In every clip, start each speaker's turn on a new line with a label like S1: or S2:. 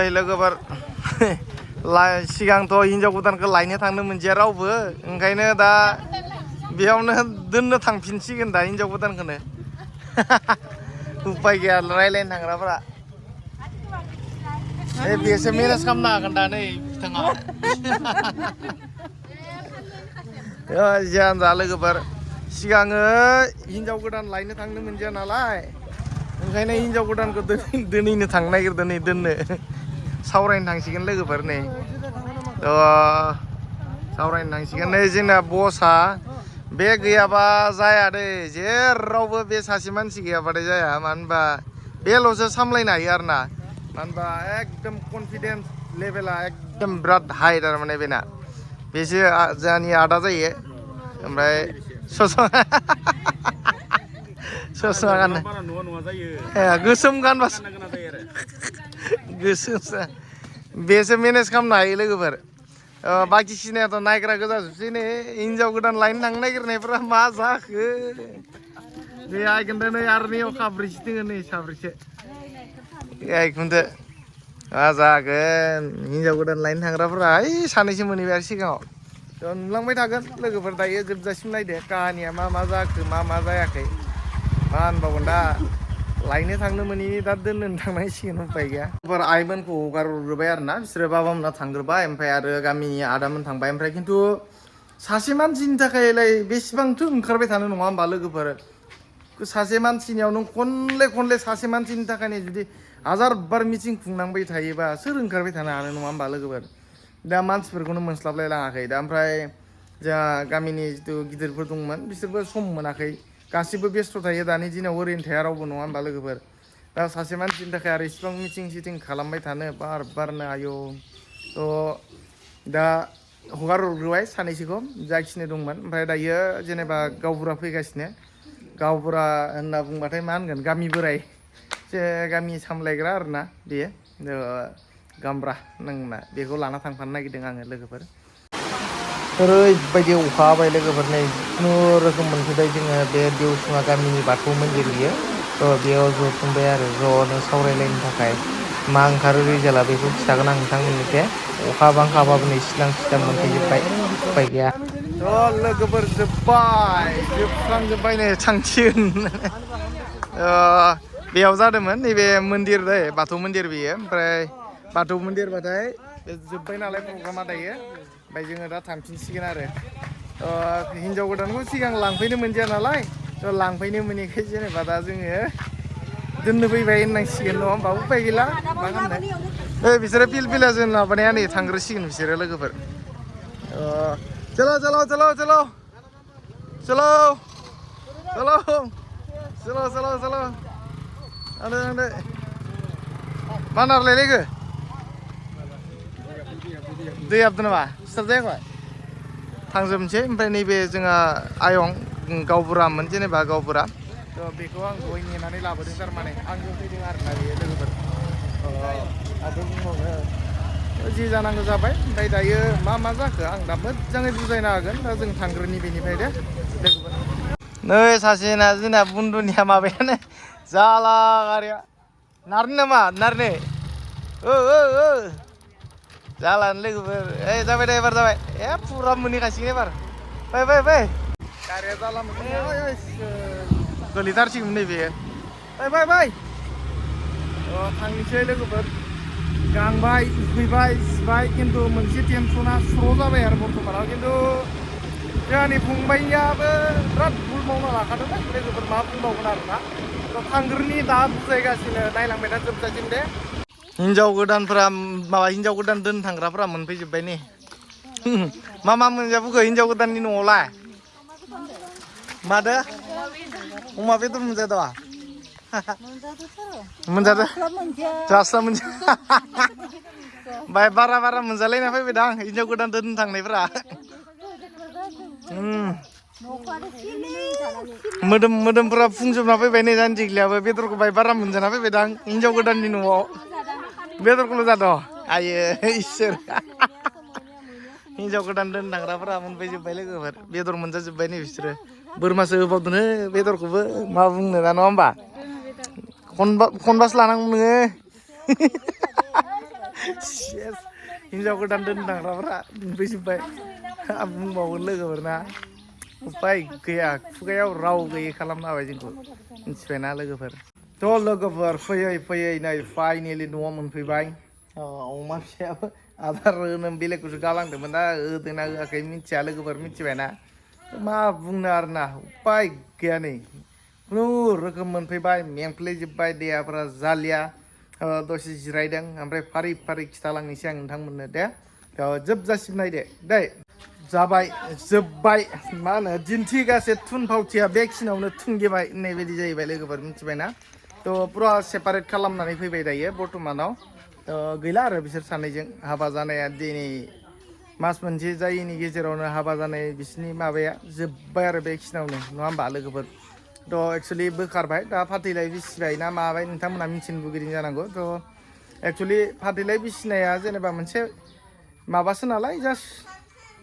S1: नै लोगोफोर सिगांथ' हिनजाव गोदानखौ लायनो थांनो मोनदिया रावबो ओंखायनो दा बेयावनो दोननो थांफिनसिगोन दा हिनजाव गोदानखौनो उपाय गैया रायलायनो थांग्राफोरा बेसो मेनेज खालामनो हागोन दा नै बिथाङा जियानो जा लोगोफोर सिगाङो हिनजाव गोदान लायनो थांनो मोनदिया नालाय ओंखायनो हिनजाव गोदानखौ दोनैनो थांनो नागिरदों नै दोननो सावरायनो थांसिगोन लोगोफोर नै सावरायनो थांसिगोन नै जोंना बसआ बे गैयाबा जाया दै जेरावबो बे सासे मानसि गैयाबाथाय जाया मानो होनबा बेल'सो सामलायनो हायो आरो ना मानो होनबा एकदम कनफिडेन्स लेभेला एकदम बिराद हाइ थारमाने बेना बेसो जोंहानि आदा जायो ओमफ्राय ससमा गानो गोसोम गानबासो गोसोमसो बेसो मेनेज खालामनो हायो लोगोफोर बाखिसिनायाथ' नायग्रा गोजाजोबसै नै हिनजाव गोदान लायनो थांनो नागिरनायफ्रा मा जाखो बे आइखोन्थ' नै आरो नैयाव साब्रैसो दोङो नै साब्रैसो आइखोन्थ' मा जागोन हिनजाव गोदान लायनो थांग्राफ्रा ओइ सानैसो मोनहैबाय आरो सिगाङाव नुलांबाय थागोन लोगोफोर दायो जोबजासिम नायदो काहानिया मा जाखो मा जायाखै मा होनबावगोन दा लायनो थांनो मोनैनि दा दोननो थांनांसिगोन उपाय गैया आइमोनखौ हगारहरग्रोबाय आरो ना बिसोरो बाबामोना थांग्रोबाय ओमफ्राय आरो गामिनि आदामोन थांबाय ओमफ्राय खिन्थु सासे मानसिनि थाखायलाय बेसेबांथो ओंखारबाय थानो नङा होमबा लोगोफोर सासे मानसिनियाव नों खनले सासे मानसिनि थाखायनो जुदि हाजार बार मिटिं खुंनांबाय थायोबा सोर ओंखारबाय थानो हानो नङा होमबा लोगोफोर दा मानसिफोरखौनो मोनस्लाबलाय लाङाखै दा ओमफ्राय जोंहा गामिनि जिथु गिदिरफोर दंमोन बिसोरबो सम मोनाखै गासिबो बेस्थ' थायो दानि दिनाव ओरैनो थाया रावबो नङा होमबा लोगोफोर दा सासे मानसिनि थाखाय आरो इसिबां मिटिं सिटिं खालामबाय थानो बारनो आयौ थ' दा हगार हरग्रोबाय सानैसोखौ जाखिनि दंमोन ओमफ्राय दायो जेनेबा गावबुरा फैगासिनो गावबुरा होनना बुंबाथाय मा होनगोन गामि बोराय जे गामि सामलायग्रा आरोना बेयो गामब्रा नोंना बेखौ लाना थांफानो नागिरदों आङो लोगोफोर ओरैबायदि अखा हाबाय लोगोफोर नै खुनुरोखोम मोनफैबाय जोङो बे देवसुङा गामिनि बाथौ मन्दिर बियो थ' बेयाव जथुमबाय आरो ज'नो सावरायलायनो थाखाय मा ओंखारो रिजाल्टआ बेखौ खिथागोन आं नोंथांमोननिखे अखा बांखाबाबो नै सिथ्लां मोनफैजोब्बाय उपाय गैया थ' लोगोफोर जोबफ्रामजोब्बाय नै थांसिगोन बेयाव जादोंमोन नैबे मन्दिर दै बाथौ मन्दिर बेयो ओमफ्राय बाथौ मन्दिरबाथाय जोब्बाय नालाय प्रग्रामा दायो ओमफ्राय जोङो दा थांफिनसिगोन आरो हिनजाव गोदानखौ सिगां लांफैनो मोनदिया नालाय थ' लांफैनो मोनैखाय जेनेबा दा जोङो दोननो फैबाय होननांसिगोन नङा होमबा उपाय गैला मा खालामनो बिसोरो फिलफिला जों माबानाया नै थांग्रोसिगोन बिसोरो लोगोफोर चलो चलो चलो चलो चलो चलो चलो चलो चलो आंदो मा नारलाय लोगो दै हाबदों नामा स्टार्ट जायाखै थांजोबनोसै ओमफ्राय नैबे जोंहा आयं गावबुरामोन जेनेबा गावबुरा थ' बेखौ आं दहाय नेनानै लाबोदों थारमाने आंजों फैदों आरोना बेयो लोगोफोर आरो बुंबावनो जि जानांगौ जाबाय ओमफ्राय दायो मा जाखो आं दा मोजाङै बुजायनो हागोन दा जों थांग्रोनि बेनिफ्राय दे लोगोफोर नै सासेना जोंना बुन्दुनिया माबायानो जाला गारिया नारनो नामा नारनो जालानो लोगोफोर जाबाय दे एबार जाबाय फुरा मोनहैखासिगोन एबार फै गारिया जाला गोलैथारसिगौमोन नैबे फै थांनोसै लोगोफोर गांबाय उखैबाय सिबाय खिन्थु मोनसे टेनसना स्र' जाबाय आरो बर्थमानाव खिन्थु जोंहानि फंबाइयाबो बिराद भुल मावना लाखादोंमोन लोगोफोर मा बुंबावगोन आरोना थांग्रोनि दा बुजायगासिनो नायलांबाय दा जोबजासिम दे हिनजाव गोदानफोरा माबा हिनजाव गोदान दोन थांग्राफोरा मोनफैजोब्बाय नै मा मोनजाबोखो हिनजाव गोदाननि न'आवलाय मादो अमा बेदर मोनजादों मोनजादों जास्ला मोनजा बाय बारा मोनजालायना फैबायदां हिनजाव गोदान दोन थांनायफ्रा मोदोमफोरा फुंजोबना फैबाय नै जानजिग्लियाबो बेदरखौ बाय बारा मोनजाना फैबायदां हिनजाव गोदाननि न'आव बेदरखौल' जादों आयो इसोर हिनजाव गोदान दोन थांग्राफोरा मोनफैजोब्बाय लोगोफोर बेदर मोनजाजोब्बाय नै बिसोरो बोरमासो होबावदों बेदरखौबो मा बुंनो दा नङा होमबा खनबासो लानांगौ नोङो हिन्जाव गोदान दोनलांग्राफ्रा फैजोब्बाय आं बुंबावगोन लोगोफोरना उपाय गैया खुगायाव राव गैयै खालामना होबाय जोंखौ मिथिबायना लोगोफोर थ' लोगोफोर फैयै फैयै नै फाइनेलि न'आव मोनफैबाय अमा फिसायाबो आदार होनो बेलेगखौसो गालांदोंमोन दा होदोंना होआखै मिथिया लोगोफोर मिथिबायना मा बुंनो आरोना उपाय गैया नै खुनु रोखोम मोनफैबाय मेंफ्लेजोब्बाय देहाफोरा जालिया दसे जिरायदों ओमफ्राय फारि फारि खिथालांनोसै आं नोंथांमोननो दे जोबजासिम नायदो दै जाबाय जोब्बाय मा होनो दिन्थिगासे थुनफावथिया बेखिनियावनो थुंगेबाय होननाय बायदि जाहैबाय लोगोफोर मिथिबायना थ' पुरा सेपारेट खालामनानै फैबाय दायो बर्थमानाव गैला आरो बिसोर सानैजों हाबा जानाया दिनै मास मोनसे जायैनि गेजेरावनो हाबा जानाय बिसोरनि माबाया जोब्बाय आरो बेखिनियावनो नङा होमबा लोगोफोर थ' एक्सुवेलि बोखारबाय दा फाथैलाय बिसिबाय ना माबाय नोंथांमोना मिथिनो लुगैदों जानांगौ थ' एक्सुवेलि फाथैलाय बिसिनाया जेनेबा मोनसे माबासो नालाय जास्ट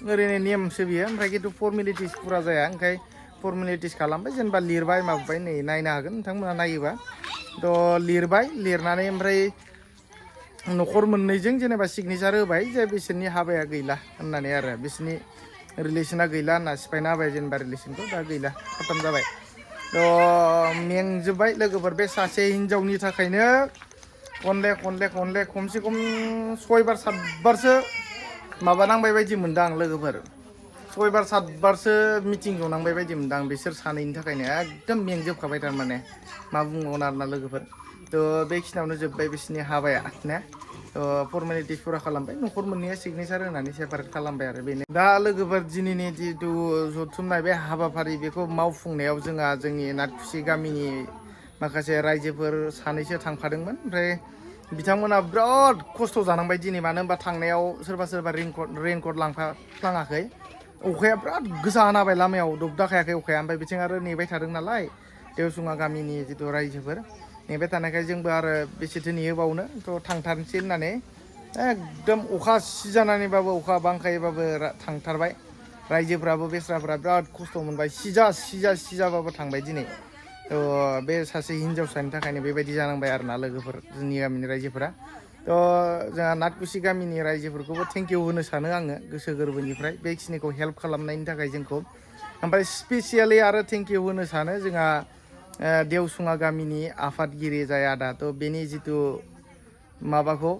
S1: ओरैनो नेमसो बियो ओमफ्राय खिन्थु फर्मेलिटिस पुरा जाया ओंखाय फर्मेलिटिस खालामबाय जेनेबा लिरबाय माबाबाय नै नायनो हागोन नोंथांमोना नायोबा थ' लिरबाय लिरनानै ओमफ्राय न'खर मोननैजों जेनेबा सिगनेसार होबाय जे बिसोरनि हाबाया गैला होननानै आरो बिसोरनि रिलेसना गैला होनना सिफायना होबाय जेनेबा रिलेसनखौ दा गैला खतम जाबाय थ' मेंजोब्बाय लोगोफोर बे सासे हिनजावनि थाखायनो खनले खमसे खम 6 बार 7 बारसो माबा नांबाय बायदि मोनदों आं लोगोफोर 6 बार 7 बारसो मिटिं जनांबाय बायदि मोनदों आं बिसोर सानैनि थाखायनो एकदम मेंजोबखाबाय थारमाने मा बुंबावनो आरोना लोगोफोर थ' बेखिनियावनो जोब्बाय बिसोरनि हाबाया ने फर्मेलिटिस पुरा खालामबाय न'खर मोननैया सिगनेसार होनानै सेपारेट खालामबाय आरो बेनो दा लोगोफोर दिनैनि जिथु जथुमनाय बे हाबाफारि बेखौ मावफुंनायाव जोंहा जोंनि नाथखुसि गामिनि माखासे रायजोफोर सानैसो थांफादोंमोन ओमफ्राय बिथांमोना बिराद खस्थ' जानांबाय दिनै मानो होनबा थांनायाव सोरबा रेनकट लांफ्लाङाखै अखाया बिराद गोसा हाना होबाय लामायाव दबदाखायाखै अखाया ओमफ्राय बिथिं आरो नेबाय थादों नालाय देवसुङा गामिनि जिथु रायजोफोर नेबाय थानायखाय जोंबो आरो बेसेथो नेहोबावनो थ' थांथारनोसै होननानै एकदम अखा सिजानानैबाबो अखा बांखायैबाबो थांथारबाय रायजोफ्राबो बेस्राफ्रा बिराद खस्थ' मोनबाय सिजाबाबो थांबाय दिनै थ' बे सासे हिनजावसानि थाखायनो बेबायदि जानांबाय आरोना लोगोफोर जोंनि गामिनि रायजोफोरा थ' जोंहा नाथकुसि गामिनि रायजोफोरखौबो थेंकिउ होनो सानो आङो गोसो गोरबोनिफ्राय बेखिनिखौ हेल्प खालामनायनि थाखाय जोंखौ ओमफ्राय स्पेसियेलि आरो थेंकिउ होनो सानो जोंहा देवसुङा गामिनि आफादगिरि जाय आदा थ' बेनि जिथु माबाखौ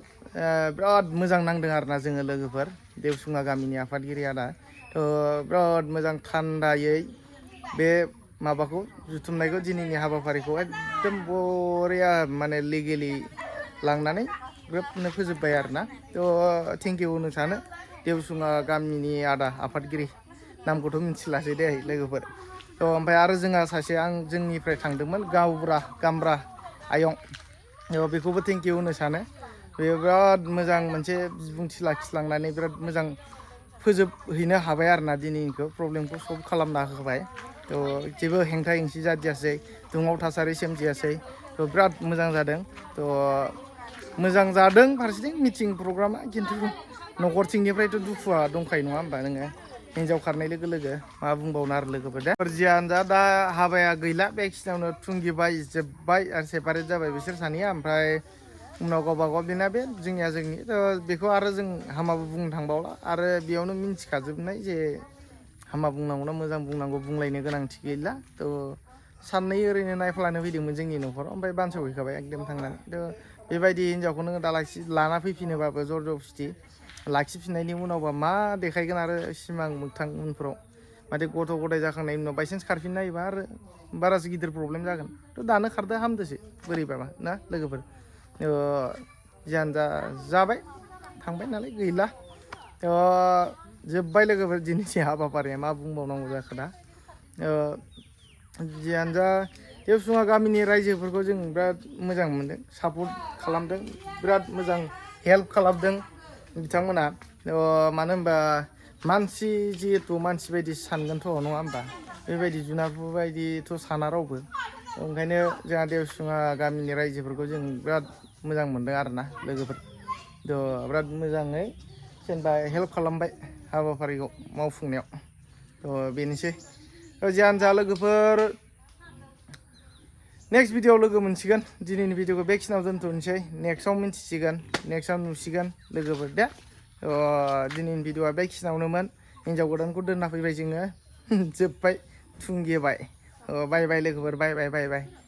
S1: बिराद मोजां नांदों आरोना जोङो लोगोफोर देवसुङा गामिनि आफादगिरि आदा थ' बिराद मोजां थान्दायै बे माबाखौ जुथुमनायखौ दिनैनि हाबाफारिखौ एकदम बरिया माने लिगेलि लांनानै ग्रोबनो फोजोब्बाय आरोना थ' थेंकिउ होनो सानो देवसुङा गामिनि आदा आफादगिरि नामखौथ' मिथिलासै दे लोगोफोर थ' ओमफ्राय आरो जोंहा सासे जोंनिफ्राय थांदोंमोन गामब्रा आयं बेखौबो थेंकिउ होनो सानो बेयो बिराद मोजां मोनसे बिबुंथि लाखिलांनानै बिराद मोजां फोजोबहैनो हाबाय आरोना दिनैनिखौ प्रब्लेमखौ सल्भ खालामना होबाय थ' जेबो हेंथा हेंसि जादियासै दुङाव थासारि सोमजियासै थ' बिराद मोजां जादों थ' मोजां जादों फारसेथिं मिटिं प्रग्रामा खिन्थु न'खरथिंनिफ्रायथ' दुखुआ दंखायो नङा होमबा नोङो हिन्जाव खारनाय लोगो लोगो मा बुंबावनो आरो लोगोफोर दे जियानो जा दा हाबाया गैला बेखिनियावनो थुंगिबाय जोब्बाय आरो सेपारेट जाबाय बिसोर सानैया ओमफ्राय उनाव गावबागाव बेना बे जोंनिया जोंनि बेखौ आरो जों हामाबो बुंनो थांबावला आरो बेयावनो मिन्थिखाजोबनाय जे हामा बुंनांगौना मोजां बुंनांगौ बुंलायनो गोनांथि गैला थ' साननै ओरैनो नायफ्लानो फैदोंमोन जोंनि न'खराव ओमफ्राय बानस'हैखाबाय एकदम थांनानै थ' बेबायदि हिन्जावखौ नोङो दा लाना फैफिनोबाबो जर जबस्थि लाखिफिननायनि उनावबा मा देखायगोन आरो सिमां मोगथां उनफ्राव माथे गथ' गथाय जाखांनायनि उनाव बायसान्स खारफिनना होयोबा आरो बारासो गिदिर प्रब्लेम जागोन थ' दानो खारदो हामदोसो बोरैबाबा ना लोगोफोर जियानो जाबाय थांबाय नालाय गैला जोब्बाय लोगोफोर दिनैनि हाबाफारिया मा बुंबावनांगौ जाखो दा जियानो जा देवसुङा गामिनि रायजोफोरखौ जों बिराद मोजां मोनदों सापर्ट खालामदों बिराद मोजां हेल्प खालामदों बिथांमोना मानो होनबा मानसि जिहेथु मानसि बायदि सानगोनथ' नङा होमबा बेबायदि जुनारफोर बायदिथ' साना रावबो ओंखायनो जोंहा देवसुङा गामिनि रायजोफोरखौ जों बिराद मोजां मोनदों आरोना लोगोफोर थ' बिराद मोजाङै जेनेबा हेल्प खालामबाय हाबाफारिखौ मावफुंनायाव थ' बेनोसै जियानो जा लोगोफोर नेक्स्ट भिडिअआव लोगो मोनसिगोन दिनैनि भिडिअखौ बेखिनियाव दोनथ'नोसै नेक्स्टआव मिन्थिसिगोन नेक्स्टआव नुसिगोन लोगोफोर दे दिनैनि भिडिअआ बेखिनियावनोमोन हिन्जाव गोदानखौ दोनना फैबाय जोङो जोब्बाय थुंगेबाय बाय बाय लोगोफोर बाय बाय बाय बाय